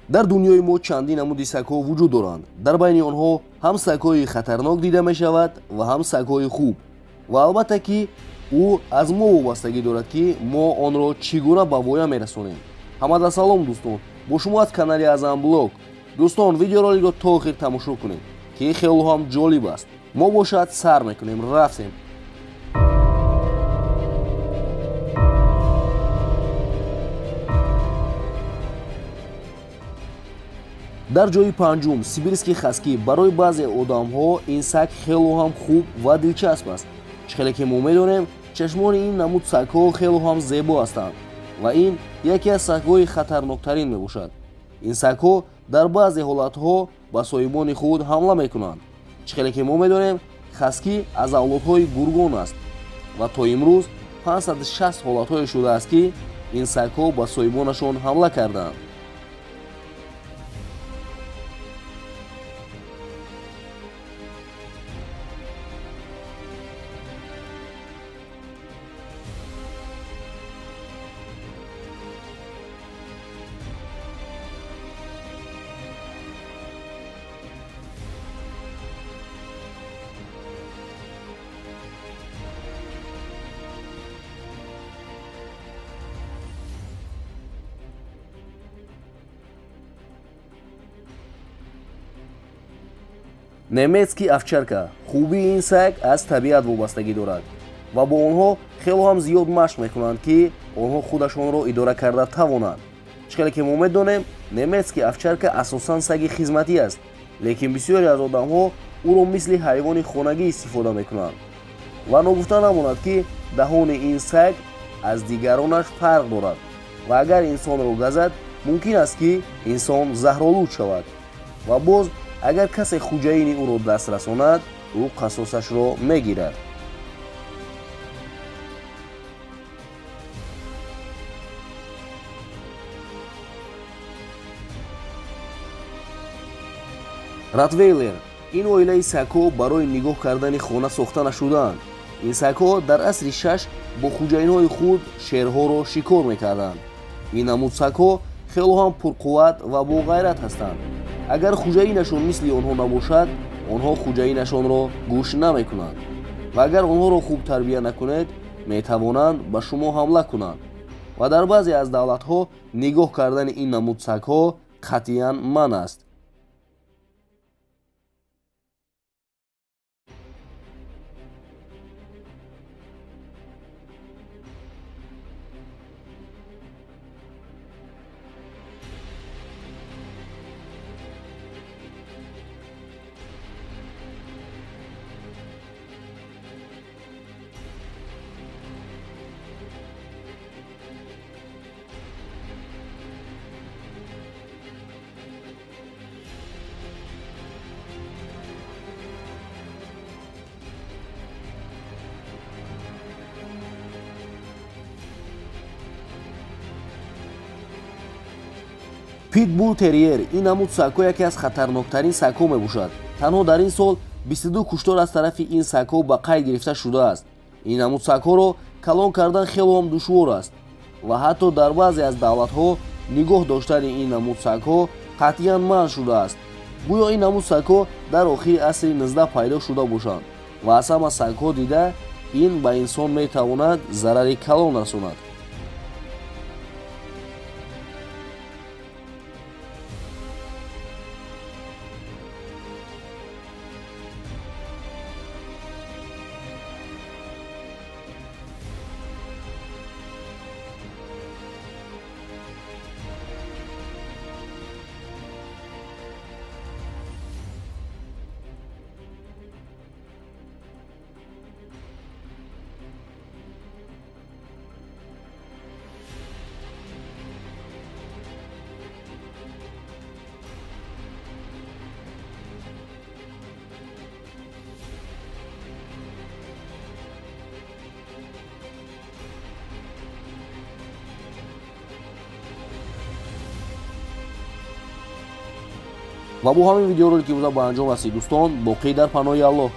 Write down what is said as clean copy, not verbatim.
Дар дунёи мо чандин намуди сагҳо вуҷуд доранд. Дар байни онҳо ҳам сагҳои хатарнок дида мешавад ва ҳам сагҳои хуб. Ва албатта ки ӯ аз мо вобастагӣ дорад, ки мо онро чӣ гуна ба воя мерасонем. Ҳамада салом, дӯстон, бо шумо аз канали Азам Блог. Дӯстон, видеороликро то охир тамошо кунед, ки хело ҳам ҷолиб аст. Мо бошад сар мекунем, рафтем. Дар ҷои панҷум сибирский хаски. Барои баъзе одамҳо ин саг хело ҳам хуб ва дилчасп аст. Чӣ хеле ки мо медонем, чашмони ин намуд сагҳо хело ҳам зебо ҳастанд ва ин яке аз сагҳои хатарноктарин мебошад. Ин сагҳо дар баъзе ҳолатҳо ба соҳибони худ ҳамла мекунанд. Чӣ хеле ки мо медонем, хаски аз авлодҳои гургон аст ва то имрӯз 560 ҳолатҳое шудааст, ки ин сагҳо ба соҳибонашон ҳамла карданд. Немецкий овчарка. Хубии ин саг аз табиат вобастагӣ дорад ва бо онҳо хело ҳам зиёд машқ мекунанд, ки онҳо худашонро идора карда тавонанд. Чӣ хеле ки мо медонем, немецкий овчарка асосан саги хизматӣ аст, лекин бисёре аз одамҳо ӯро мисли ҳайвони хонагӣ истифода мекунанд. Ва ногуфта намонад, ки даҳони ин саг аз дигаронаш фарқ дорад ва агар инсонро газад, мумкин аст, ки инсон заҳролуд шавад. Ва боз агар касе хуҷаини ӯро даст расонад, ӯ қасосашро мегирад. Ротвейлер. Ин оилаи сагҳо барои нигоҳ кардани хона сохта нашудаанд. Ин сагҳо дар асри шаш бо хуҷаинҳои худ шерҳоро шикор мекарданд. Ин намуд сагҳо хело ҳам пурқувват ва боғайрат ҳастанд. Агар хуҷаинашон мисли онҳо набошад, онҳо хуҷаинашонро гӯш намекунанд ва агар онҳоро хуб тарбия накунед, метавонанд ба шумо ҳамла кунанд. Ва дар баъзе аз давлатҳо нигоҳ кардани ин намуд сагҳо қатъиян манъ аст. Питбул терьер. Ин намуд сагҳо яке аз хатарноктарин сагҳо мебошад. Танҳо дар ин сол 22 куштор аз тарафи ин сагҳо ба қайд гирифта шудааст. Ин намуд сагҳоро калон кардан хело ҳам душвор аст ва ҳатто дар баъзе аз давлатҳо нигоҳ доштани ин намуд сагҳо қатъиян манъ шудааст. Гӯё ин намуд сагҳо дар охири асри 19 пайдо шуда бошанд ва аз ҳама сагҳо дида ин ба инсон метавонад зарари калон расонад. Ва бо ҳамин видеоролики имрӯза ба анҷом расид, дӯстон. Боқӣ дар паноҳи Аллоҳ.